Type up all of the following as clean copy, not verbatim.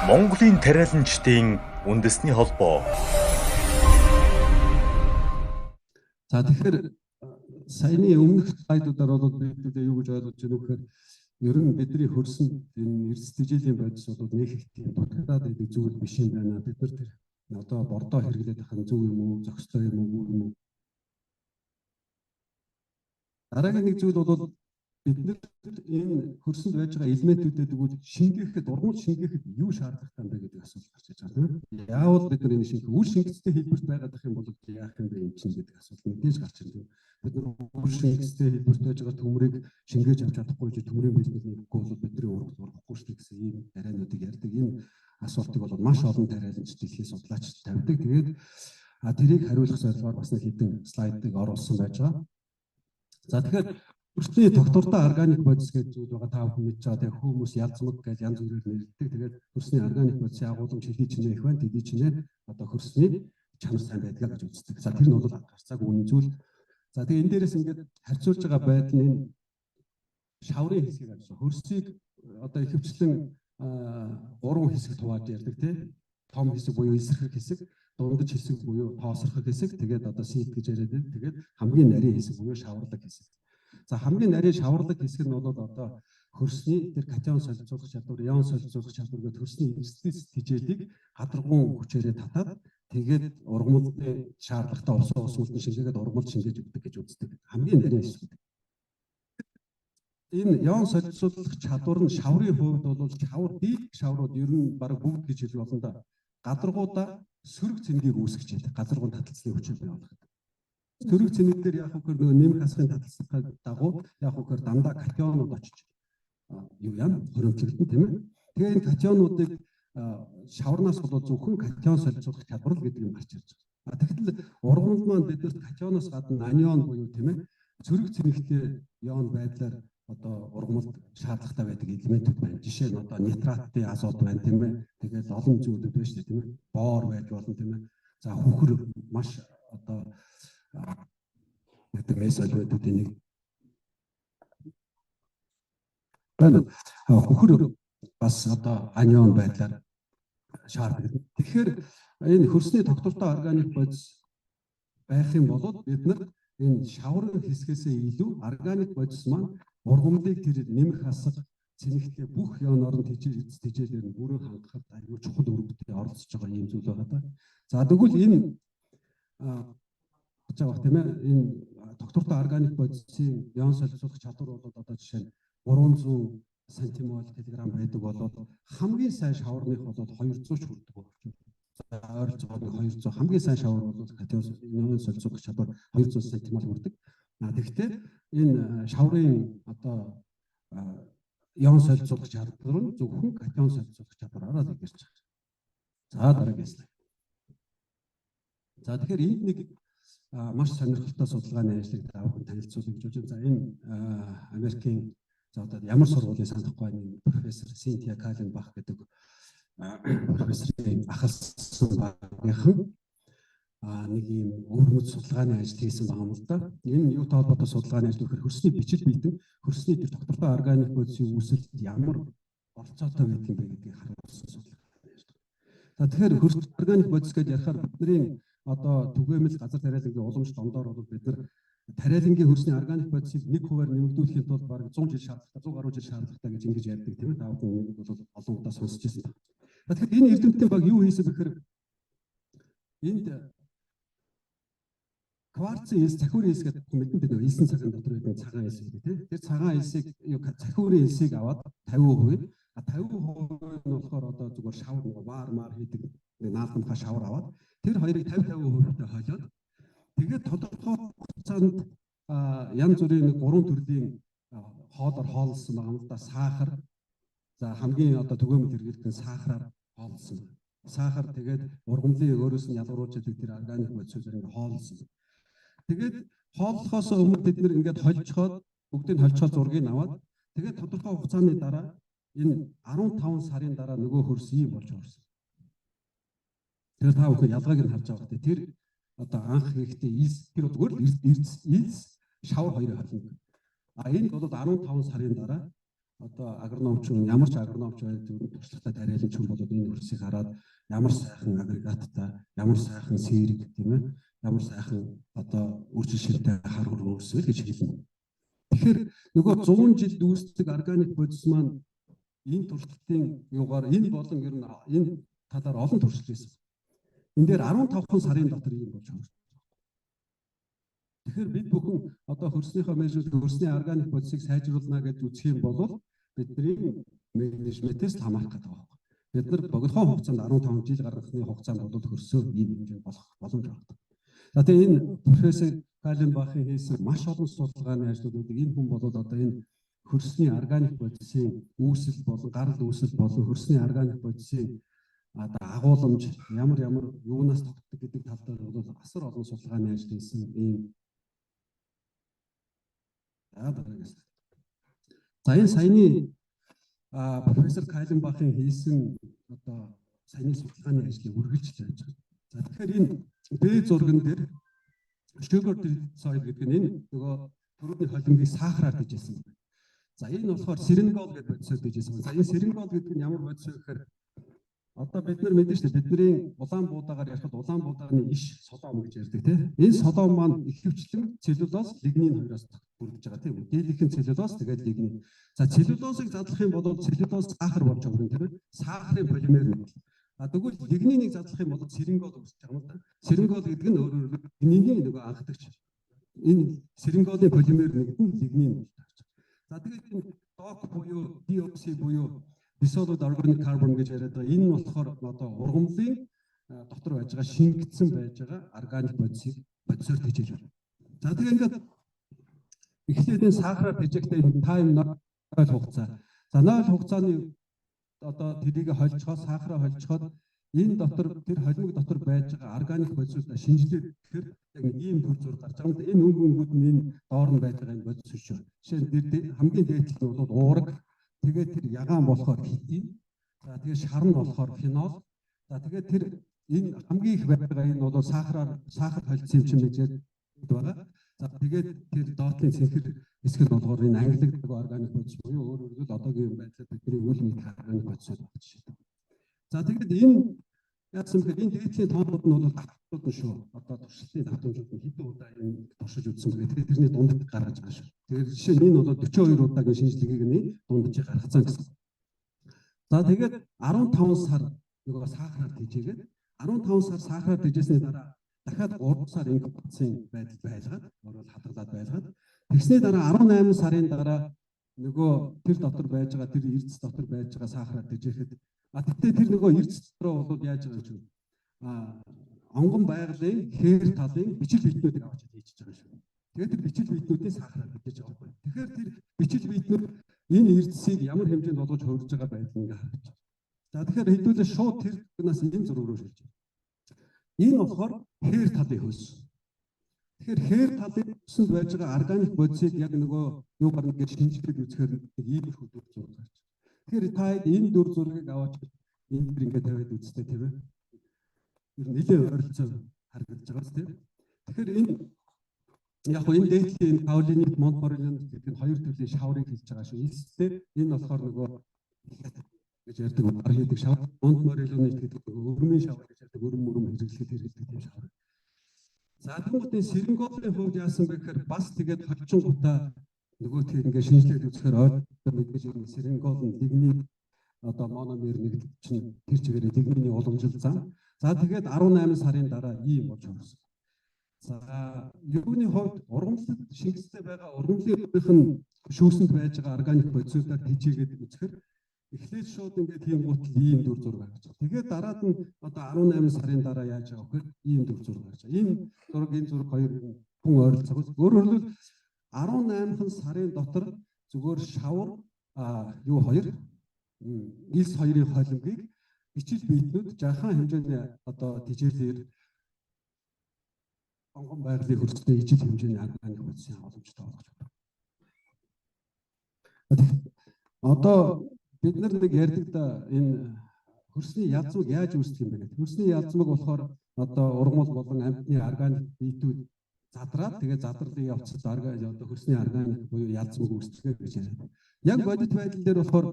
Монголын тариаланчдын үндэсний холбоо. За, тэгэхээр саяны өмнөх слайдуудаар бол бид юу гэж ойлгож байна вэ гэхээр ер нь бидний хөрсөнд энэ эрдэс тэжээлийн бодис бол нэг их тийм дутагдаад байдаг зүйл биш юм байна. Бид нар тэр одоо бордоо хэрэглээд байх нь зөв юм уу, зохистой юм уу, юм уу? Дараагийн нэг зүйл бол бид нар энэ хөрсөнд байж байгаа элементүүдэд тэгвэл шингээхэд, ургамал шингээхэд юу шаардлагатай юм бэ гэдэг асуулт гарч иж байгаа, тийм ээ. Яавал бид нар энэ шингэх үр шингэцтэй хэлбэрт байгаад байх юм бол яах юм бэ энэ чинь гэдэг асуулт мэдээж гарч ирнэ. Бид нар үр шингэцтэй хэлбэрт байж байгаа төмрийг шингээж авч чадахгүй ч төмрийн бэлтгэл нэхгүй бол бидний ургамал ургахгүй шүү дээ гэсэн ийм тариануудыг ярьдаг. Энэ асуултыг бол маш олон тариаланч, дэлхийн судлаач тавьдаг. Тэгээд тэрийг хариулах зорилгоор бас нэг хэдэн слайдыг оруулсан байж байгаа. За, тэгэхээр хөрсний тогтвортой органик бодис гэдэг зүйл байгаа, та бүхэн мэдж байгаа. Тэгээ хүмүүс ялзмаг гэж янз бүрээр нэрлэдэг. Тэгээд хөрсний органик бодисын агуулмж хэдий чинээ их байна. Тэдий чинээ одоо хөрсний чанар сайн байдаг гэж үздэг. За, тэр нь бол гарцаагүй үнэн зүйл. За, тэгээ энэ дээрээс ингээд харьцуулж байгаа байдал нь энэ шаврын хэсгийг авсан. Хөрсийг одоо ихэвчлэн гурван хэсэгт хувааж ярьдаг, тийм. Том хэсэг буюу эсэрхэг хэсэг, дундаж хэсэг буюу тоосрохог хэсэг, тэгээд одоо сит гэж яриад байдаг. Тэгээд хамгийн нарийн хэсэг буюу шаварлаг хэсэг. За, хамгийн нарийн шаварлаг хэсэг нь бол одоо хөрсний тэр катион солилцуулах чадвар, ион солилцуулах чадвар гэдэг хөрсний эрсдэл тэжээлийг гадаргуун хүчээрээ татаад, тэгээд ургамлын шаардлагатай ус уусмалд шингээгээд ургамал шингээж өгдөг гэж үздэг. Хамгийн нарийн хэсэг. Энэ ион солилцуулах чадвар нь шаврын хувьд бол шавар, дийлэх шаврууд ер нь бараг бүгд гэж хэлэх болно да. Гадаргуудаа сөрөг цэнгийг үүсгэж байдаг. Гадаргуун таталцлын хүчээр бий болгодог. Сөрөг цэнийг дээр яг үгээр нөгөө нэмэх хасахын таталцлахын дагуу яг үгээр дандаа катионууд очиж юу яа хоримтлагдана, тийм ээ. Тэгээ энэ катионуудыг шаварнаас бол зөвхөн катион солилцуулах чадвар л гэдэг юм гарч ирж байгаа. Тэгтэл ургамал маань бидэрт катионоос гадна анион буюу, тийм ээ, сөрөг цэнэгтэй ион байдлаар одоо ургамалд шаардлагатай байдаг элементүүд байна. Жишээ нь одоо нитратын азот байна, тийм ээ. Тэгээд олон зүйлүүд байна шүү дээ, тийм ээ. Бор байж болно, тийм ээ. За, хүхэр маш одоо гэдэг месолиодуудын нэг байна. Хүхэр бас одоо анион байдлаар шаарддаг. Тэгэхээр энэ хөрсний тогтвортой органик бодис байх юм бол бид нар энэ шаврын хэсгээсээ илүү органик бодис маань ургамлыг тэр нэмэх хасах цэнэгтэй бүх ионоор нь тэжээл тэжээлээр нь бүрэн хангахад аюул чухал үүрэгтэй оролцож байгаа юм зүйл байгаа да. За, тэгвэл энэ гэж байгаа, тийм ээ, энэ тогтвортой органик бодисын ион солилцуулах чадвар бол одоо жишээ нь 300 сантимол килограмм байдаг бол хамгийн сайн шаварных бол 200 ч хүрдэг байна. За, ойролцоогоор 200, хамгийн сайн шавар бол катион ион солилцуулах чадвар 200 сантимол хүрдэг. А тэгэхдээ энэ шаврын одоо ион солилцуулах чадвар нь зөвхөн катион солилцуулах чадвараараа л илэрч байгаа. За, дараагийн слайд. За, тэгэхээр энд нэг маш сонирхолтой судалгааны ажлыг та бүхэн танилцуулъя гэж бодож байна. За, энэ Америкийн, за, одоо ямар сургуулийн санахгүй байна, профессор Синтия Каленбах гэдэг профессорын ахалсан багийнхан нэг ийм өвөрмөц судалгааны ажил хийсэн байгаа юм л да. Энэ юутай холбоотой судалгааны ажил гэхээр хөрсний бичил биетэн хөрсний тэр тогтвортой органик бодисын үүсэлд ямар оролцоотой байдаг юм бэ гэдгийг харуулсан судалгааны ажил. За, тэгэхээр хөрс органик бодис гэж ярихаар бидний одоо түгээмэл газар тариалангийн уламж дондоор бол бид нар тариалангийн хөрсний органик бодисыг 1%-аар нэмэгдүүлэхийн тулд бараг 100 жил шаардлагатай, 100 гаруй жил шаардлагатай гэж ингэж ярьдаг, тийм ээ. Та бүхэн бол олон удаа сонсч ирсэн. Тэгэхээр энэ эрдэмтдийн баг юу хийсэн бэ гэхээр энд кварцын элс, цахиурын элс гэдэг мэдэн, бид элсэн цагаан дотор байдаг цагаан элс гэдэг, тийм. Тэр цагаан элсийг юу, цахиурын элсийг аваад 50%, а 50% нь болохоор одоо зүгээр шавар ваар маар хийдэг нэг наалдамхай шавар аваад тэр хоёрыг 50 50%-тай холиод, тэгээд тодорхой хугацаанд янз бүрийн нэг гурван төрлийн хоолоор хооллосон байгаа юм л да. Сахар, за, хамгийн одоо түгээмэл хэрэглэдэг сахараар хооллосон байна. Сахар, тэгээд ургамлын өөрөөс нь ялгаруулж идэг тэр органик бодисоор ингээ хооллосон. Тэгээд хооллохоос өмнө тэд нэр ингээд хольцоход, бүгдийг хольцоход зургийг аваад, тэгээд тодорхой хугацааны дараа, энэ 15 сарын дараа нөгөө хөрс ийм болж орсон. Тэгэхээр та бүхэн ялгааг нь харж байгаа хэрэг. Тэр одоо анх хийхдээ элс, тэр зүгээр л элс, шавар хоёрын холимог. А энд бол 15 сарын дараа Одоо агрономч, ямар ч агрономч байдаг, туршлагатай тариаланч хүн бол энэ хөрсийг хараад ямар сайхан агрегаттай, ямар сайхан сэрэг, тийм ээ, ямар сайхан одоо үржил шилтэй хар хөрс гэж хэлнэ. Тэгэхээр нөгөө 100 жилд үүсдэг органик бодис маань энэ туршилтын юугаар, энэ болон ер нь энэ талаар олон туршилт хийсэн. Энэ дээр 15 сарын дотор ийм болж байгаа. Тэгэхээр бид бүхэн одоо хөрснийхөө менежмент, хөрсний органик бодисыг сайжруулна гэж үзэх юм бол бидний менежментээс хамаарах гэдэг байгаа байхгүй. Бид нар богинохон хугацаанд, 15 жил гаргахны хугацаанд бол хөрсөө ийм хэмжээнд болох боломж байна. За, тэгээ энэ профессор Калленбахын хийсэн маш олон судалгааны ажлуудыг, энэ хүн бол одоо энэ хөрсний органик бодисын үүсэл болон гарал үүсэл болон хөрсний органик бодисын одоо агууламж ямар ямар юунаас тогтдог гэдэг тал дээр бол асар олон судалгааны ажил хийсэн ийм. За, дараагаас. За, энэ саяны профессор Калленбахын хийсэн одоо саяны судалгааны ажлыг үргэлжлэж байж байгаа. За, тэгэхээр энэ Б зурган дээр sugar soil гэдэг нь энэ нөгөө түрүүний холимгийг сахараар тэжээсэн байна. За, энэ болохоор сирингол гэдэг бодисоор тэжээсэн. За, энэ сирингол гэдэг нь ямар бодис вэ гэхээр одоо бид нар мэднэ шүү дээ. Бидний улаан буудаагаар ярихад улаан буудааны иш солоом гэж ярьдаг, тийм. Энэ солоом маань ихэвчлэн целлюлоз, лигнин хоёроос бүрдэж байгаа, тийм үү. Дийлэнх нь целлюлоз, тэгээд лигнин. За, целлюлозыг задлах юм бол целлюлоз сахар болж байгаа юм, тийм ээ. Сахарын полимер нь. А тэгвэл лигнинийг задлах юм бол сирингол үүсэж байгаа юм да. Сирингол гэдэг нь өөрөөр лигнины нөгөө анхдагч. Энэ сиринголын полимер нэгдэн лигнин болж байгаа. За, тэгээд энэ DOC буюу DOC буюу dissolved organic carbon гэж яриад байгаа. Энэ нь болохоор одоо ургамлын дотор байж байгаа, шингэцэн байж байгаа органик бодисыг бодисоор тэжээж байна. За, тэгээ ингээд эхлээд энэ сахараар тэжээхдээ time 0 хугацаа. За, 0 хугацааны одоо тэрийг хольцоход, сахараа хольцоход энэ дотор, тэр холимог дотор байж байгаа органик бодисууд шинжилээд тэгэхээр яг нэг ийм төр зур гарч байгаа юм. Энэ өнгө өнгүүд нь энэ доор нь байж байгаа энэ бодис шүү. Жишээ нь хамгийн дээд талд нь бол уураг. Тэгээд тэр ягаан болохоор хитин. За, тэгээд шар нь болохоор фенол. За, тэгээд тэр энэ хамгийн их байгаа энэ бол сахараар, сахар холцсон юм чинь гэж байгаа. За, тэгээд тэр доотлын цэнхэр хэсэг нь болохоор энэ ангилагддаг органик бодис буюу өөрөөр хэлбэл одоогийн байдлаар бидний үл мэдэх органик бодисууд байна жишээ. За, тэгээд энэ яасан бэхээр энэ дээдлийн тоонууд нь бол давтамжууд нь шүү. Одоо туршилтын давтамжууд нь хэдэн удаа энэ туршиж үзсэн бэ? Тэгээд тэрний дундад гаргаж байгаа шүү. Тэгээд жишээ нь энэ бол 42 удаагийн шинжилгээг нь дунджийг гаргацсан гэсэн. За, тэгээд 15 сар нөгөө сахараар тэжээгээд, 15 сар сахараар тэжээсний дараа дахиад 3 сар инкубацийн байдал байлгаад, өөрөөр хадгалаад байлгаад, тэгсний дараа 18 сарын дараа нөгөө тэр дотор байж байгаа, тэр эрдэс дотор байж байгаа сахараар тэжээхэд, а тэгтээ тэр нөгөө эрдэс дотроо бол яаж байгаа юм чинь онгон байгалийн хээр талын бичил биетнүүдийг авч хийж байгаа шүү. Тэгээд тэр бичил биетнүүдийн сахараар тэжээж байгаа байхгүй. Тэгэхээр тэр бичил биетнүүд энэ эрдэсийг ямар хэмжээнд болгож хувирж байгаа байдал ингээ харагдаж байна. За, тэгэхээр хэдүүлээ шууд тэр нас энэ зураг руу шилжиж байна. Энэ болохоор хээр талын хөлс. Тэгэхээр хээр талын хөлсөнд байж байгаа органик бодисыг яг нөгөө юу гарна гэж шинжилгээд үзэхээр нэг иймэрхүү дүр зураг гарч байна. Тэгэхээр та энэ дүр зургийг аваач энэ дэр ингээд тавиад үзтээ, тийм ээ. Ер нь нэлээд ойролцоо харагдаж байгаа, тийм. Тэгэхээр энэ яг хөө энэ дээдлийн энэ каолинит, монтмориллонит гэдэг нь хоёр төрлийн шаврыг хэлж байгаа шүү. Элсэлтэй энэ болохоор нөгөө гэж ярьдаг, бар хийдэг шавар, монтмориллонит гэдэг нөгөө өрмийн шавар гэж ярьдаг, өрөм өрөм хэрэглэхэд хэрэглэдэг тийм шавар. За, тэгмүүдийн сэрэнголын хувьд яасан бэ гэхээр бас тэгээд холчингуудаа нөгөө тийм ингээд шинжилээд үзэхээр ойлгох мэдээж юм, сэрэнголын нь лигнин одоо мономер нэгдэж чинь тэр чигээрээ лигнины уламжлал зам. За, тэгээд 18 сарын дараа ийм болж хувирсан. За, юуны хувьд ургамлад шингэцтэй байгаа ургамлын өөрийнх нь шүүсэнд байж байгаа органик бодисуудаар тэжээгээд үзэхээр эхлээд шууд ингээд тийм гутал ийм дүр зураг гарч байгаа. Тэгээд дараад нь одоо 18 сарын дараа яаж байгаа вэ гэхээр ийм дүр зураг гарч байгаа. Энэ зураг, энэ зураг хоёр хүн ойролцоогоо. Өөрөөр хэлбэл 18 сарын дотор зүгээр шавар юу хоёр, элс хоёрын холимгийг бичил биетнүүд жаахан хэмжээний одоо тэжээлээр онгон байгалийн хөрстэй ижил хэмжээний органик бодисын боломжтой болгож байна. Одоо бид нар нэг ярьдаг да, энэ хөрсний язмаг яаж үүсдэг юм бэ гэдэг. Хөрсний язмаг болохоор одоо ургамал болон амьтны органик биетүүд задраад тэгээ задралын явцад одоо хөрсний органик буюу ялзмаг үүсдэг гэж яриад. Яг бодит байдал дээр болохоор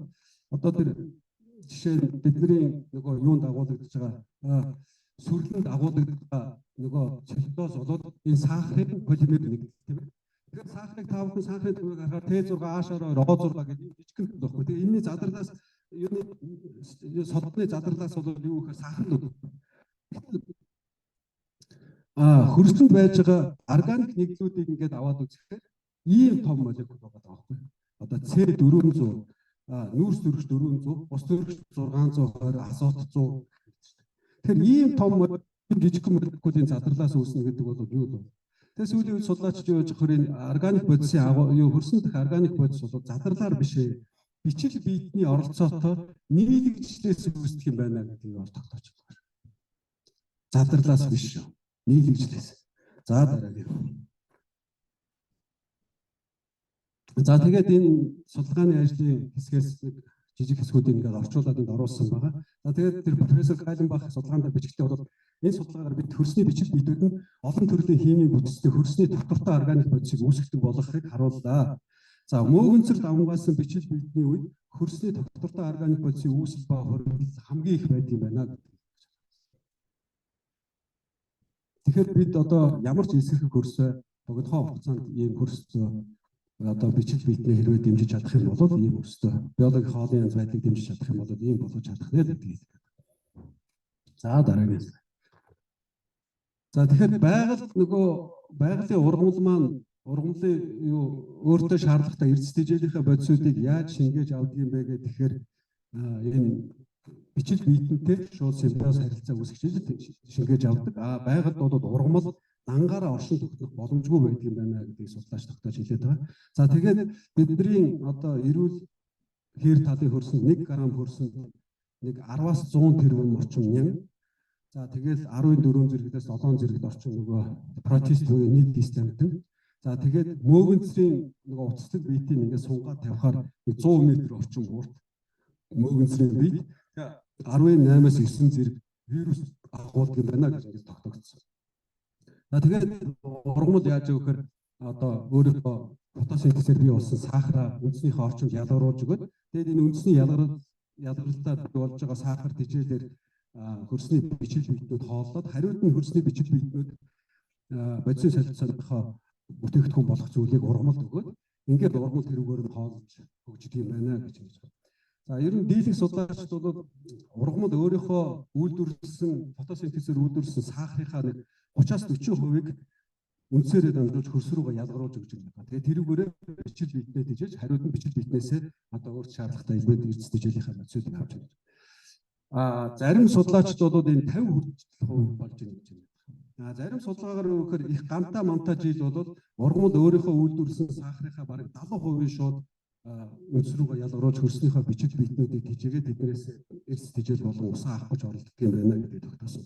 одоо тэр жишээ нь бидний нөгөө юунд агуулгадж байгаа сүрлэнд агуулгадж байгаа нөгөө целлюлоз болоод энэ сахарын полимер нэгдэл, тийм ээ. Тэгэхээр сахарыг та бүхэн сахарын тэмээг харахаар Т6 А-2 О6 гэдэг жижигхэн байхгүй. Тэгээ энэний задарлаас юуны содны задарлаас бол юу гэхээр сахар л өгдөг. Хөрсөнд байж байгаа органик нэгдлүүдийг ингээд аваад үзэхээр ийм том молекул байгаа байхгүй. Одоо С400, нүүрс төрөгч 400, ус төрөгч 620, азот 100. Тэгэхээр ийм том жижигхэн молекулын задарлаас үүснэ гэдэг бол юу вэ? Тэгээ сүүлийн үед судлаачид юу гэж гэхээр энэ органик бодисын юу хөрсөн дэх органик бодис бол задарлаар биш ээ. Бичил биетний оролцоотой нийлэгжлээс үүсдэг юм байна гэдгийг бол тогтоож байна. Задарлаас биш шүү. Нийлэгжлээс. За дараагийн. За тэгээд энэ судалгааны ажлын хэсгээс нэг жижиг хэсгүүдийг ингээд орчуулад энд оруулсан байгаа. За тэгээд тэр профессор Кайленбах судалгаанд бичгтээ бол энэ судалгаагаар бид хөрсний бичил биетүүд нь олон төрлийн химийн бүтцтэй хөрсний тогтвортой органик бодисыг үүсгэдэг болгохыг харууллаа. За мөөгөнцөр давмгаасан бичил биетний үед хөрсний тогтвортой органик бодисын үүсэл ба хоригдол хамгийн их байдаг юм байна гэдэг. Тэгэхээр бид одоо ямар ч эсэрхэг хөрсөө богинохон хугацаанд ийм хөрсөө одоо бичил биетнээ хэрвээ дэмжиж чадах юм бол ийм өрсдөө биологийн хоолын янз байдлыг дэмжиж чадах юм бол ийм болгож чадах нэ гэдгийг. За дараагийн. За тэгэхээр байгаль нөгөө байгалийн ургамал маань ургамлын юу өөртөө шаардлагатай эрдэс тэжээлийнхээ бодисуудыг яаж шингээж авдаг юм бэ гэхээр энэ бичил биетэнтэй шууд симбиоз харилцаа үүсгэж шингээж авдаг. А байгальд бол ургамал дангаараа оршин тогтнох боломжгүй байдаг юм байна гэдгийг судлаач тогтоож хэлээд байгаа. За тэгээд бидний одоо эрүүл хээр талын хөрсөнд 1 г хөрсөнд нэг 10-аас 100 тэрбум орчим нян. За тэгэл 14 зэрэгдээс 7 зэрэгд орчим нөгөө протест буюу нэг дистамтэн. За тэгээд мөөгөнцрийн нөгөө уцдаг биетийг ингээд сунгаад тавихаар 100 м орчим урт мөөгөнцрийн биет 18-аас 9 зэрэг вирус агуулдаг юм байна гэж ингээд тогтоогдсон. За тэгээд ургамал яаж вэ гэхээр одоо өөрийнхөө фотосинтезээр бий болсон сахараа үндснийхээ орчинд ялгаруулж өгөөд тэгээд энэ үндсний ялгарлалтаар бий болж байгаа сахар тэжээлээр хөрсний бичил биетнүүд хооллоод хариуд нь хөрсний бичил биетнүүд бодисын солилцооныхоо бүтээгдэхүүн болох зүйлийг ургамалд өгөөд ингээд ургамал тэрүүгээр нь хооллож хөгждөг юм байна гэж хэлж байна. За ер нь дийлэх судлаачид бол ургамал өөрийнхөө үйлдвэрлэсэн фотосинтезээр үйлдвэрлэсэн сахарынхаа нэг 30-аас 40%-ийг үндсээрээ дамжуулж хөрс рүүгээ ялгаруулж өгч байгаа. Тэгээд тэрүүгээрээ бичил биетнээ тэжээж хариуд нь бичил биетнээсээ одоо өөрт шаардлагатай элемент эрдэс тэжээлийнхаа бодисыг авч байна. Зарим судлаачид бол энэ 50 хүртэл болж байна гэж байна. Зарим судалгаагаар өгөхөр их гамта мамта жил бол ургамал өөрийнхөө үйлдвэрлэсэн сахарынхаа бараг 70% шууд үндс рүүгээ ялгаруулж хөрснийхөө бичил биетнүүдийг тэжээгээд тэднээс эрдэс тэжээл болон усаа авах гэж оролддог юм байна гэдгийг тогтоосон.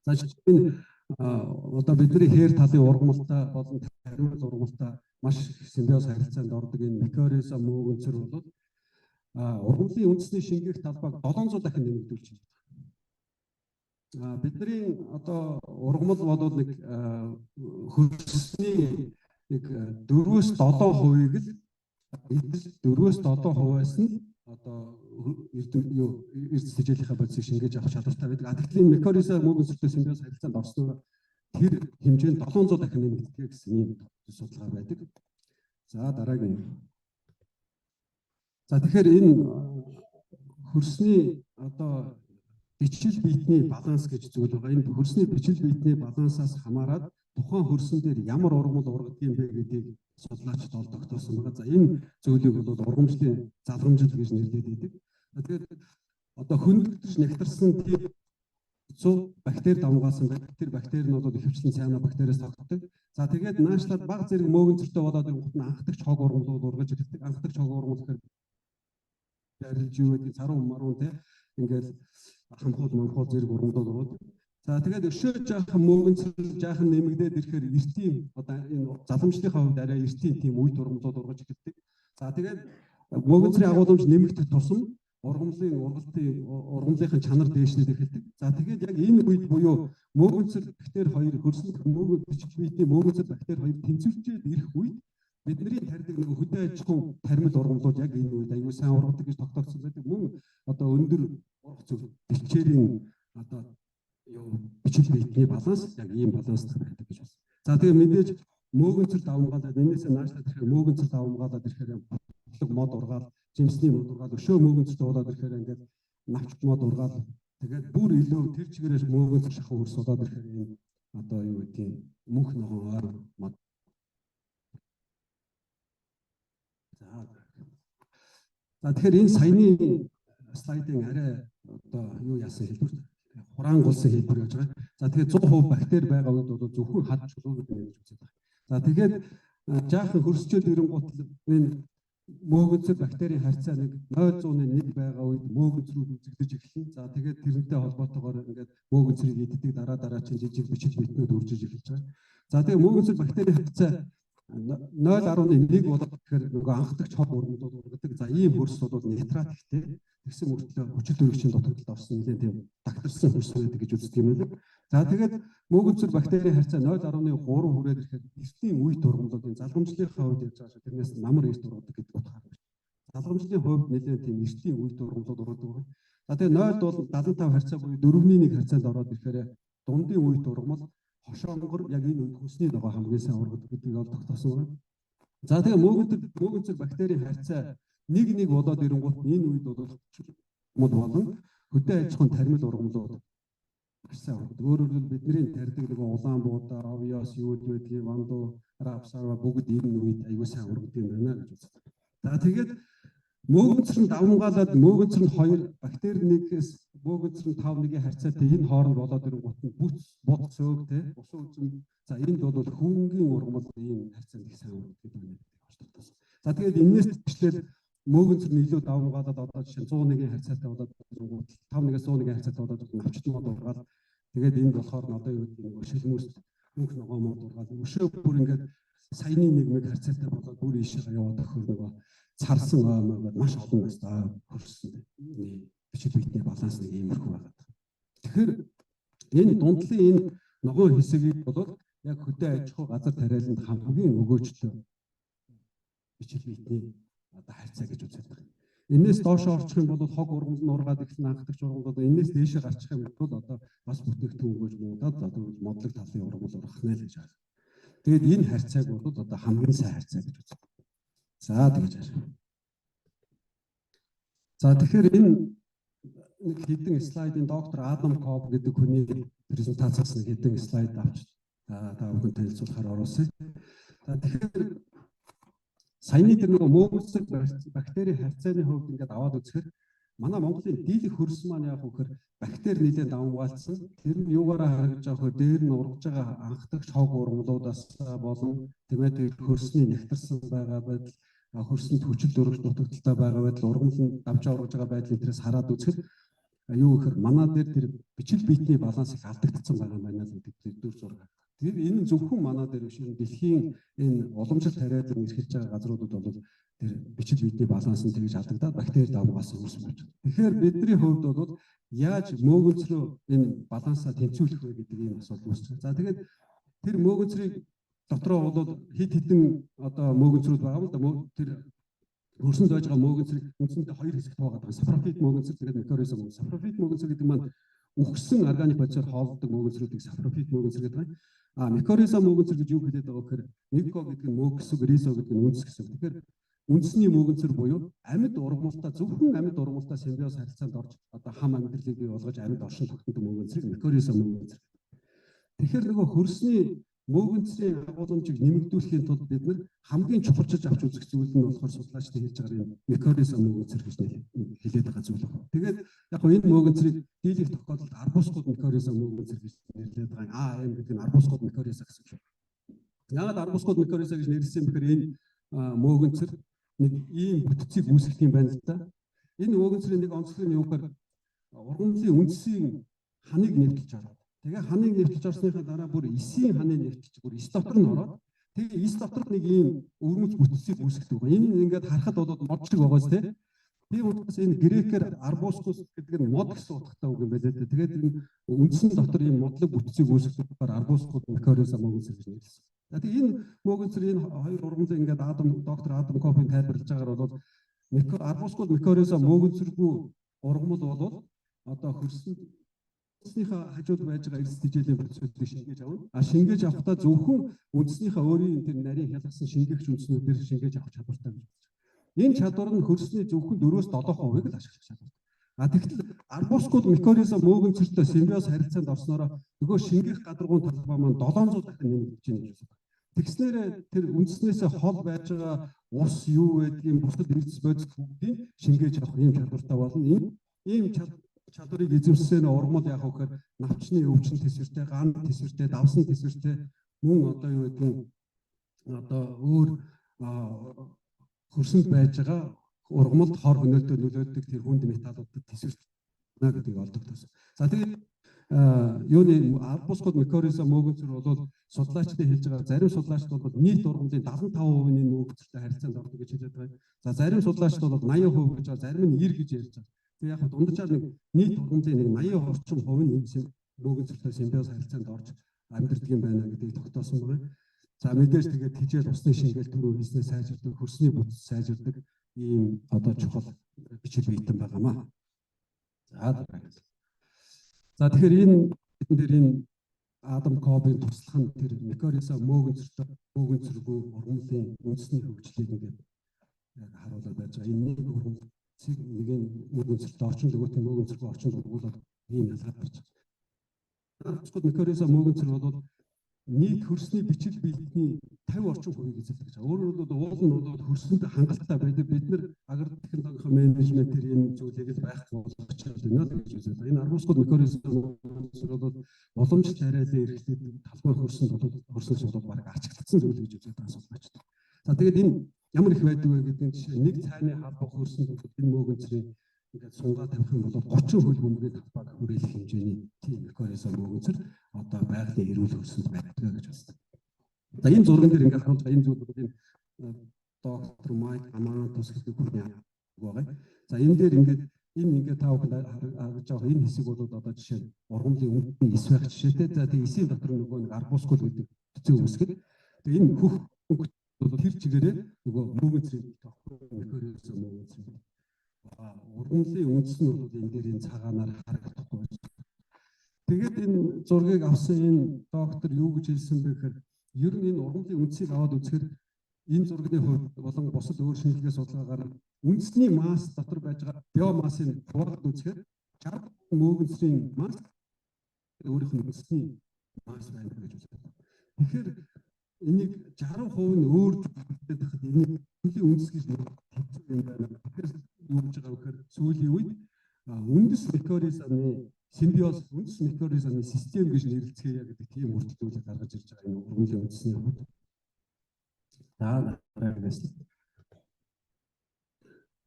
За жишээ нь одоо бидний хээр талын ургамалтай болон тариул ургамалтай маш их симбиоз харилцаанд ордог энэ микориза мөөгөнцөр бол ургамлын үндэсний шингээх талбайг 700 дахин нэмэгдүүлж байна. Бидний одоо ургамал бол нэг хөрсний нэг 4-өөс 7%-ийг л 4-өөс 7%-аас нь одоо юу эрдэс тэжээлийнхаа бодисыг шингээж авах чадвартай байдаг. Тэгтэл энэ микориза мөөгөнцөртэй симбиоз харилцаанд орсноор тэр хэмжээ нь 700 дахин нэмэгддэг гэсэн ийм судалгаа байдаг. За дараагийн. За тэгэхээр энэ хөрсний одоо бичил биетний баланс гэж зүйл байгаа. Энэ хөрсний бичил биетний балансаас хамаарат тухайн хөрсөн дээр ямар ургамал ургадаг юм бэ гэдгийг судлаачид ол тогтоосон байгаа. За энэ зүйлийг бол ургамжлын залгамжил гэж нэрлэдэг байдаг. Тэгээд одоо хөндөгдөж нягтарсан тийм 100 бактери давмгаасан байдаг. Тэр бактери нь бол ихэвчлэн цианобактериас тогтдог. За тэгээд наашлаад баг зэрэг мөөгөнцөртэй болоод ирэнгүүт нь анхдагч хог ургамлууд ургаж ирдэг. Анхдагч хог ургамал гэхээр барилж юу гэдэг царуу маруу те ингээл хамхуул мамхуул зэрэг ургамлууд ургадаг. За тэгээд өшөө жаахан мөөгөнцөр жаахан нэмэгдээд ирэхээр эртийн одоо энэ залгамжлынхаа хувьд арай эртийн тийм үе ургамлууд ургаж эхэлдэг. За тэгээд мөөгөнцрийн агуулмж нэмэгдэх тусам Ургамлын ургалтын ургамлынхын чанар дээшлээд эхэлдэг. За, тэгээд яг энэ үед буюу мөөгөнцөр бактери хоёр, хөрсөн мөөгөн бичил биетний мөөгөнцөр бактери хоёр тэнцвэрчээд ирэх үед бидний тарьдаг нөгөө хөдөө аж ахуйн тармил ургамлууд яг энэ үед аюу сайн ургадаг гэж тогтоогдсон байдаг. Мөн одоо өндөр ургац зөв бэлчээрийн одоо юу бичил биетний баланс яг ийм баланстай байдаг гэж байна. За, тэгээ мэдээж мөөгөнцөр давамгаалаад, энээсээ наашлаад ирэхээр мөөгөнцөр давамгаалаад ирэхээр ботлог мод ургаал, жимсний мод ургаал, өшөө мөөгөнцөр дуулаад ирэхээр ингээд навч мод ургаал, тэгээд бүр илүү тэр чигээрээ мөөгөнцөр шахуу хөрс болоод ирэхээр энэ одоо юу гэдгийг мөнх ногоон ойр мод. За, тэгэхээр энэ саяны слайдын арай одоо юу яасан хэлбэр, хураангуулсан хэлбэр гэж байгаа. За, тэгэхээр 100% бактери байгаа үед бол зөвхөн хад чулуу гэдэг нь гэж үзээд байгаа. За, тэгээд жаахан хөрсчөөд ирэнгуут энэ мөөгөнцөр бактерийн харьцаа нэг 0.1 байгаа үед мөөгөнцрүүд үзэгдэж эхэлнэ. За, тэгээд тэрнтэй холбоотойгоор ингээд мөөгөнцрийг иддэг дараа дараа чинь жижиг бичил биетнүүд үржиж эхэлж байгаа. За, тэгээд мөөгөнцөр бактерийн харьцаа 0.1 болоод тэгэхээр нөгөө анхдагч хог ургамлууд ургадаг. За, ийм хөрс бол нитрат ихтэй. Тэгсэн мөртлөө хүчил төрөгчийн дутагдалд орсон нэлээд тийм дагтарсан хөрс байдаг гэж үздэг юм байна. За, тэгээд мөөгөнцөр бактерийн харьцаа 0.3 хүрээд ирэхэд эртний үет ургамлуудын залгамжлынхаа хувьд явж байгаа шүү. Тэрнээс намар эрт ургадаг гэдэг утгаар. Залгамжлын хувьд нэлээд тийм эртний үет ургамлууд ургадаг байна. За, тэгээд 0.75 харьцаа буюу 4-ний 1 харьцаанд ороод ирэхээр дундын үет ургамал хошоонгор яг энэ үед хүнсний ногоо хамгийн сайн ургадаг гэдгийг ол тогтоосон байна. За, тэгээ мөөгөнцөр бактерийн харьцаа 1 1 болоод ирэнгуут энэ үед бол мод болон хөдөө аж ахуйн тармил ургамлууд маш сайн ургадаг. Өөрөөр хэлбэл бидний тарьдаг нөгөө улаан буудаа, овёс, юу гэдгийг, вандуу, рапсарва бүгд энэ үед аягүй сайн ургадаг юм байна гэж үздэг. За, тэгээд мөөгөнцөр нь давамгаалаад мөөгөнцөр нь 2, бактери 1-ээс мөөгөнцөр нь 5 1-ийн харьцаатай энэ хооронд болоод ирэнгуут нь бүц, буд цөөг те, усан үзэм, за, энд бол хөвөнгийн ургамал ийм харьцаанд их сайн ургадаг гэдэг байна гэдэг болж тогтоосон. За, тэгээд энэс тэгшлээд мөөгөнцөр нь илүү давамгаалаад одоо жишээ нь 101-ийн харьцаатай болоод ирэнгуут 5 1-ээс 101-ийн харьцаатай болоод навчт мод ургаал, тэгээд энд болохоор нь одоо юу гэдэг нэг шилмүүс мөнх ногоон мод ургаал, өшөө бүр ингээд саяны нэг мэг харьцаатай болоод бүр ийшээ яваад өгөхөр нөгөө царсан ой мой маш олон настай хөрсөн бичил биетний баланс нэг иймэрхүү байгаа. Тэгэхээр энэ дундлын энэ ногоон хэсгийг бол яг хөдөө аж ахуй газар тариаланд хамгийн өгөөжлөө бичил биетний одоо харьцаа гэж үзээд байна. Энээс доош орчих юм бол хог ургамал нь ургаад эхэлнэ, анхдагч ургамал. Одоо энээс дээшээ гарчих юм бол одоо бас бүтээгдэхүүн өгөөж муудаад одоо модлог талын ургамал ургах нэ л гэж байна. Тэгээд энэ харьцааг бол одоо хамгийн сайн харьцаа гэж үздэг. За, тэгэж байна. За, тэгэхээр энэ нэг хэдэн слайдын доктор Адам Коб гэдэг хүний презентацаас нэг хэдэн слайд авч та бүхэн танилцуулахаар оруулсан. За, тэгэхээр саяны тэр нөгөө мөөгөнцөр бактери харьцааны хувьд ингээд аваад үзэхээр манай Монголын дийлэх хөрс маань яг вэхээр бактери нэлээд давамгаалцсан. Тэр нь юугаараа харагдаж байгаа вэ? Дээр нь ургаж байгаа анхдагч хог ургамлуудаас болон, тийм ээ, тэр хөрсний нягтарсан байгаа байдал, хөрсөнд хүчил дөрвж дутагдалтай байгаа байдал, ургамал нь давж ургаж байгаа байдал энтрээс хараад үзэхэд юу гэхээр манай дээр тэр бичил биетний баланс их алдагдсан байгаа юм байна л гэдэг дүр зураг. Тэр энэ зөвхөн манай дээр биш, энэ дэлхийн энэ уламжлалт тариалан эрхэлж байгаа газруудад бол тэр бичил биетний баланс нь тэгж алдагдаад бактери давмгаас үүсэж байна. Тэгэхээр бидний хувьд бол яаж мөөгөнцрөө энэ балансаа тэнцвүүлэх вэ гэдэг ийм асуудал үүсэж байна. За, тэгээд тэр мөөгөнцрийг дотроо бол хэд хэдэн одоо мөөгөнцрүүд байгаа юм л да. Тэр хөрсөнд байж байгаа мөөгөнцрийг үндсэндээ хоёр хэсэгт хуваагаад байгаа. Сапрофит мөөгөнцөр, тэгээд микориза мөөгөнцөр. Сапрофит мөөгөнцөр гэдэг маань үхсэн органик бодисоор хооллодог мөөгөнцрүүдийг сапрофит мөөгөнцөр гэдэг байна. А микориза мөөгөнцөр гэж юу хэлээд байгаа гэхээр мико гэдэг нь мөөг гэсэн үг, ризо гэдэг нь үндэс гэсэн үг. Тэгэхээр үндэсний мөөгөнцөр буюу амьд ургамалтай, зөвхөн амьд ургамалтай симбиоз харилцаанд орж одоо хам амьдралыг бий болгож амьд оршин тогтнодог мөөгөнцрийг микориза мөөгөнцөр. Тэгэхээр нөгөө хөрсний мөөгөнцрийн агуулмжийг нэмэгдүүлэхийн тулд бид нар хамгийн чухалчилж авч үзэх зүйл нь болохоор судлаачдын хэлж байгаа юм микориза мөөгөнцөр гэж хэлээд байгаа зүйл байна. Тэгээд яг гоо энэ мөөгөнцрийг дийлэх тохиолдолд арбускууд микориза мөөгөнцөр гэж нэрлэдэг байгаа. АМ гэдэг нь арбускууд микориза гэсэн үг. Яагаад арбускууд микориза гэж нэрлэсэн бэ гэхээр энэ мөөгөнцөр нэг ийм бүтцийг үүсгэх юм байна л да. Энэ мөөгөнцрийн нэг онцлог нь юу гэхээр ургамлын үндсийн ханыг нэвтэлж ороод, тэгээ ханыг нэвтэлж орсныхаа дараа бүр эсийн ханыг нэвтэлж бүр эс дотор нь ороод, тэгээ эс дотор нэг ийм өвөрмөц бүтцийг үүсгдэг байгаа. Энэ ингээд харахад бол мод шиг байгаас те. Тийм учраас энэ грекээр arbuscus гэдэг нь мод гэсэн утгатай үг юм байна лээ. Тэгээд энэ үндсэн дотор ийм модлог бүтцийг үүсгэх arbuscus mycorrhiza мөөгөнцөр гэж нэрлэсэн. За тэгээд энэ мөөгөнцөр энэ хоёр ургамлыг ингээд доктор Адам Кобын тайлбарлаж байгаагаар бол arbuscus mycorrhiza мөөгөнцөргүй ургамал бол одоо хөрсөн үндснийхээ хажууд байж байгаа эрс тэжээлийн процессыг шингээж авна. А шингээж авахдаа зөвхөн үндснийхээ өөрийн тэр нарийн хялгасан шингээгч үндснүүдээр шингээж авах чадвартай гэж байна. Энэ чадвар нь хөрсний зөвхөн 4-7%-ыг л ашиглах чадвартай. А тэгтэл arbuscule mycorrhiza мөөгөнцөртэй симбиоз харилцаанд орсноороо нөгөө шингээх гадаргуун талбай маань 700 дахин нэмэгдэж байна гэж байна. Тэгснээрээ тэр үндснээсээ хол байж байгаа ус юу байдгийг бусад эрдэс бодис бүгдийг шингээж авах ийм чадвартай болно. Ийм чадварыг эзэмшсэн ургамал яах вэ гэхээр навчны өвчин тэсвэртэй, ган тэсвэртэй, давсан тэсвэртэй, мөн одоо юу гэдгийг одоо өөр хөрсөнд байж байгаа ургамалд хор хөнөөлтөд нөлөөлдөг тэр хүнд металлуудад тэсвэртэй гэдгийг олдогдсон. За тэгээд юуны arbuscule mycorrhiza мөөгөнцөр бол судлаачдын хэлж байгаа зарим судлаачд бол нийт ургамлын 75% нь мөөгөнцөртэй харилцаанд ордог гэж хэлээд байгаа. За зарим судлаачд бол 80% гэж байгаа, зарим нь 90 гэж ярьж байгаа. Тэгээ яг дунджаар нэг нийт ургамлын нэг 80 орчим хувь нь энэ мөөгөнцөртэй симбиоз харилцаанд орж амьдардаг юм байна гэдгийг тогтоосон байна. За мэдээж тэгээд тэжээл усны шингээл түрүү хийснээр сайжирдаг, хөрсний бүтэц сайжирдаг ийм одоо чухал бичил биетэн байгаамаа. За дараагийн. За тэгэхээр энэ бидэн дээр энэ Адам Кобын туслах нь тэр mycorrhiza мөөгөнцөртэй мөөгөнцөргүй ургамлын үндэсний хөгжлийг ингээд яг харуулаад байж байгаа. Энэ нэг ургамлыг нэг нь мөөгөнцөртэй орчин нөгөөт нь мөөгөнцөргүй орчинд ургуулад ийм ялгаа гарч байгаа. Arbuscule mycorrhiza мөөгөнцөр бол нийт хөрсний бичил биетний 50 орчим хувийг эзэлдэг гэж. Өөрөөр хэлбэл уул нь бол хөрсөнд хангалттай байдаг. Бид нар агро технологийн менежментээр энэ зүйлийг л байхгүй болгочиход байна л гэж үзээд. Энэ arbuscule mycorrhiza бол уламжлалт тариалан эрхлээд талбай хөрсөнд бол хөрснөөс бол бараг арчиглагдсан зүйл гэж үзээд байгаа судлаачид. За тэгээд энэ ямар их байдаг вэ гэдэг нь жишээ нэг цайны халбаа хөрсөнд энэ мөөгөнцрийн ингээд сунгаа тавих юм бол 30 хөл бөмбөгийн талбайг хүрээлэх хэмжээний тийм mycorrhiza мөөгөнцөр одоо байгалийн эрүүл хөрсөнд байдаг гэж үздэг. За энэ зурган дээр ингээд харуулж байгаа энэ зүйл бол энэ доктор Майк Амантус гэдэг хүний байгаа. За энэ дээр ингээд энэ ингээд та бүхэн харж байгаа энэ хэсэг бол одоо жишээ нь ургамлын өнгөний эс байх жишээтэй. За тэгээ эсийн дотор нөгөө нэг arbuscule гэдэг төцөө үүсгэх. Тэгээ энэ хөх өнгө бол тэр чигээрээ нөгөө мөөгөнцрийн mycorrhiza мөөгөнцрийн ургамлын үндэс нь бол энэ дээр энэ цагаанаар харагдахгүй байна. Тэгээд энэ зургийг авсан энэ доктор юу гэж хэлсэн бэ гэхээр ер нь энэ ургамлын үндсийг аваад үзэхээр энэ зургийн хувьд болон бусад өөр шинжилгээ судалгаагаар үндэсний масс дотор байж байгаа биомассын хуваагаад үзэхээр 60 мөөгөнцрийн масс өөрийнх нь үндэсний масс байна гэж үздэг. Тэгэхээр энийг 60% нь өөр бүрдээд байхад энийг хөлийн үндэс гэж хэцүү юм байна. Тэгэхээр юу гэж байгаа вэ гэхээр сүүлийн үед үндэс mycorrhiza ны симбиоз, үндэс mycorrhiza ны систем гэж нэрлэцгээе гэдэг тийм хүртэл гаргаж ирж байгаа энэ ургамлын үндэсний хувьд. За дараагаас.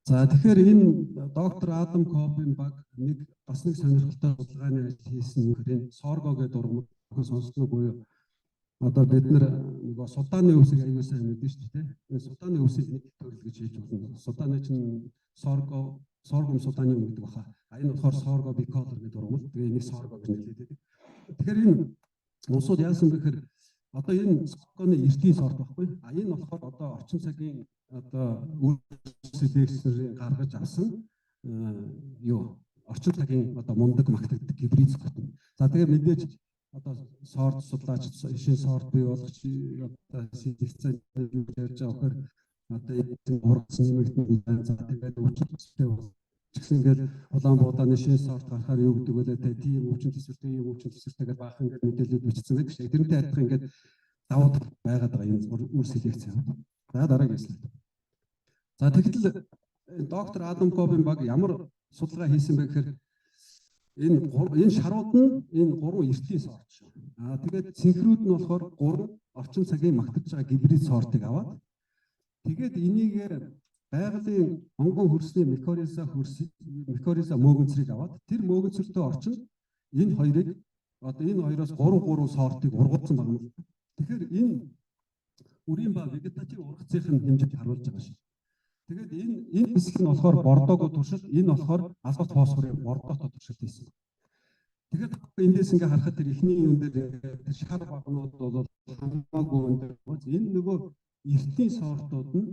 За тэгэхээр энэ доктор Адам Кобын баг нэг бас нэг сонирхолтой судалгааны ажил хийсэн юм. Энэ sorgo гэдэг ургамал сонссноо буюу одоо бид нар нөгөө судааны өвсийг аягүй сайн мэднэ шүү дээ. Энэ судааны өвсийг нэг төрөл гэж хэлж болно. Судааны чинь sorgo, sorghum sudanum гэдэг баха. А энэ болохоор sorgo bicolor гэдэг ургамал. Тэгээ энийг sorgo гэж нэрлэдэг. Тэгэхээр энэ улсууд яасан бэ гэхээр одоо энэ sorgo ны эртний сорт байхгүй. А энэ болохоор одоо орчин цагийн одоо үр селекцийн гаргаж авсан юу орчин цагийн одоо мундаг магтагддаг гибрид сорт. За тэгээ мэдээж одоо сорт судлаач шинэ сорт бий болгож одоо селекцийн юу ярьж байгаа вэхээр одоо энэ ургасан нэмэгдэн, за тэгээд өвчин төстэй ч гэсэн ингээд улаан буудааны шинэ сорт гарахаар юу гэдэг вэ те, тийм өвчин төсвөртэй, ийм өвчин төсвөртэй гэдэг баахан ингээд мэдээлэлүүд бичсэн байдаг шээ. Тэрнтэй адилхан ингээд давуу тал байгаад байгаа энэ үр селекц. За дараагийн слайд. За тэгтэл доктор Адам Кобын баг ямар судалгаа хийсэн бэ гэхээр энэ шарууд нь энэ гурван эртний сорт шүү. Аа тэгээд цэнхрүүд нь болохоор гурван орчин цагийн магтаж байгаа гибрид сортыг аваад тэгээд энийг байгалийн онгон хөрсний mycorrhiza хөрс, mycorrhiza мөөгөнцрийг аваад тэр мөөгөнцөртэй орчин энэ хоёрыг одоо энэ хоёроос 3 3 сортыг ургуулсан байна. Тэгэхээр энэ үрийн ба вегетатив ургацын хэмжээг харуулж байгаа шээ. Тэгээд энэ хэсэг нь болохоор бордоогүй туршилт, энэ болохоор азот фосфорын бордоотой туршилт хийсэн. Тэгэхээр эндээс ингээ харахад тэр эхний юм дээр тэр шар багнууд бол хамаагүй өндөр. Энэ нөгөө эртний сортууд нь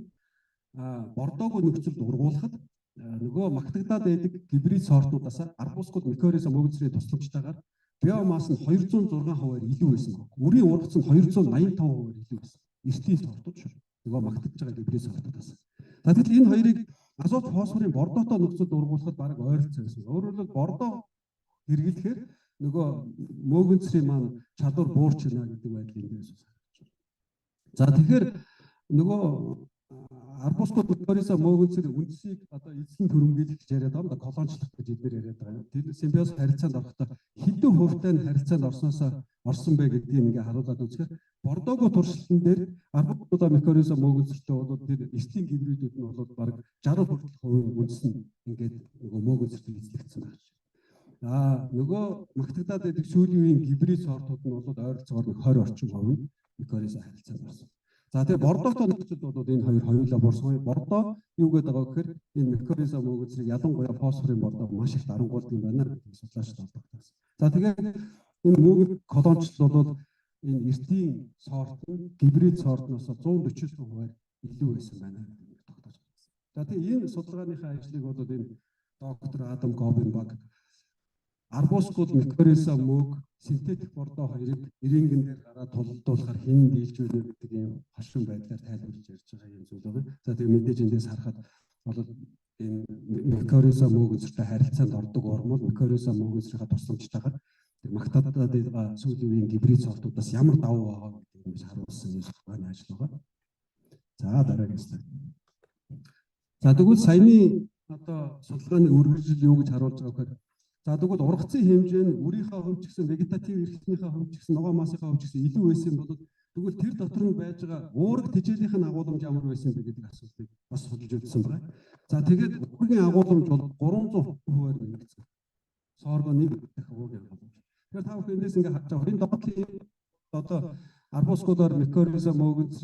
бордоогүй нөхцөлд ургуулахад нөгөө магтагдаад байдаг гибрид сортуудаас арбускул микориза мөгөнцрийн тусламжтайгаар биомасс нь 206%-аар илүү байсан баг. Үрийн ургац нь 285%-аар илүү байсан. Эртний сортууд шүү. Нөгөө магтагдж байгаа гибрид сортуудаас. За, тэгэхээр энэ хоёрыг азот фосфорын бордоотой нөхцөлд ургуулахад бараг ойролцоо байсан. Өөрөөр хэлбэл, бордоо хэрэглэхээр нөгөө мөөгөнцрийн маань чадвар буурч байна гэдэг байдал энэ дээрээс харагдаж байна. За, тэгэхээр нөгөө арбускул микориза мөөгөнцөр үндсийг одоо эзлэн түрэмгийлэх гэж яриад байгаа юм да, колоничлох гэж эдгээр яриад байгаа юм. Тэр симбиоз харилцаанд орохдоо хэдэн хувьтай нь харилцаанд орсноос орсон бэ гэдгийг ингээ харуулад үзэхээр бордоогүй туршилтан дээр арбускула микориза мөөгөнцөртэй бол тэр эртний гибридүүд нь бол бараг 60 хүртэл хувийн үндэс нь ингээд нөгөө мөөгөнцөртэй эзлэгдсэн байна. Нөгөө магтагдаад байдаг сүүлийн үеийн гибрид сортууд нь бол ойролцоогоор 20 орчим хувь нь микориза харилцаанд орсон. За, тэгээ бордоотой нөхцөлд бол энэ хоёр хоёулаа бурсан. Бордоо юу гэдэг байгаа гэхээр энэ микориза мөөгөнцрийг ялангуяа фосфорын бордоо маш их дарангуулдаг юм байна гэдэг судлаачид холбогдсон. За, тэгээд энэ мөөгөн колоничлол бол энэ эртийн сорт нь гибрид сортноос 140 хувиар илүү байсан байна гэдэг тогтоож байна. За, тэгээ энэ судалгааныхаа ажлыг бол энэ доктор Адам Гобин баг арбускул микориза мөөг синтетик бордоо хоёрыг рентген дээр гараад тулалдуулахаар хэн дийлж байна гэдэг ийм хошин байдлаар тайлбарлаж ярьж байгаа юм зүйл байна. За, тэгээ мэдээж эндээс харахад бол энэ микориза мөөгөнцөртэй харилцаанд ордог ургамал микориза мөөгөнцрийнхаа тусламжтайгаар тэр магтаадад байгаа сүүлийн үеийн гибрид сортуудаас ямар давуу байгаа гэдгийг ингэж харуулсан юм судалгааны ажил байгаа. За, дараагийн слайд. За, тэгвэл саяны одоо судалгааны үргэлжлэл юу гэж харуулж байгаа гэхээр, за, тэгвэл ургацын хэмжээ нь үрийнхээ хувьд ч гэсэн, вегетатив эрхтнийхээ хувьд ч гэсэн, ногоон массынхаа хувьд ч гэсэн илүү байсан бол тэгвэл тэр дотор нь байж байгаа уураг тэжээлийнх нь агууламж ямар байсан бэ гэдэг асуултыг бас судалж үзсэн байна. За, тэгээд уургийн агууламж бол 300%-аар нэмэгдсэн. Сорго нэг дахин уургийн агууламж. Тэгэхээр та бүхэн эндээс ингээ харж байгаа. Энэ доотлын одоо арбускулаар микориза мөөгөнц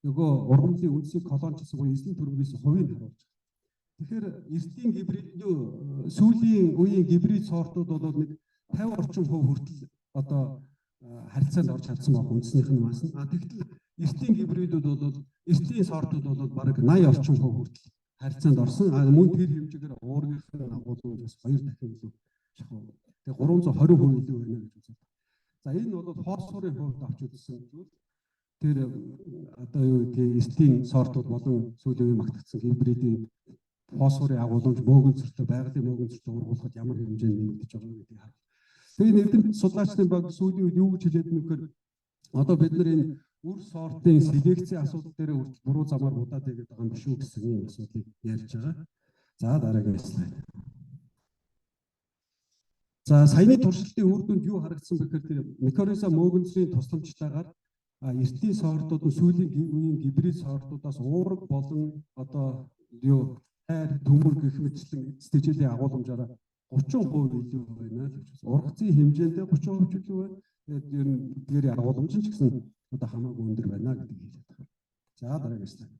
нөгөө ургамлын үндсийг колоничлсан буюу эзлэн түрэмгийлсэн хувийг харуулж байгаа. Тэгэхээр эртний гибрид юу сүүлийн үеийн гибрид сортууд бол нэг 50 орчим хувь хүртэл одоо харилцаанд орж чадсан байх үндснийх нь масс нь. А тэгтэл эртний гибридүүд бол, эртний сортууд бол бараг 80 орчим хувь хүртэл харилцаанд орсон. А мөн тэр хэмжээгээр уургийнх нь агуулмж бас хоёр дахин илүү шахуу. Тэгээ 320% илүү байна гэж үздэг. За, энэ бол фосфорын хувьд авч үзсэн зүйл. Тэр одоо юу гэдгийг эртний сортууд болон сүүлийн үеийн магтагдсан гибридийн фосфорын агуулмж мөөгөнцөртэй, байгалийн мөөгөнцөртэй ургуулахад ямар хэмжээнд нэмэгдэж байгаа гэдгийг харах. Тэгээ эрдэмт судлаачдын баг сүүлийн үед юу гэж хэлээд байна гэхээр одоо бид нар энэ үр сортын селекцийн асуудал дээр хүртэл буруу замаар будаад игээд байгаа юм биш үү гэсэн ийм асуудлыг ярьж байгаа. За, дараагийн слайд. За, саяны туршилтын үр дүнд юу харагдсан бэ гэхээр тэр микориза мөөгөнцрийн тусламжтайгаар эртний сортууд нь сүүлийн үеийн гибрид сортуудаас уураг болон одоо юу хайр төмөр гэх мэтчлэн тэжээлийн агууламжаараа 30% илүү байна л гэж байна. Ургацын хэмжээндээ 30% илүү байна. Тэгээд ер нь эдгээрийн агууламж нь ч гэсэн одоо хамаагүй өндөр байна гэдгийг хэлээд байгаа. За, дараагийн слайд.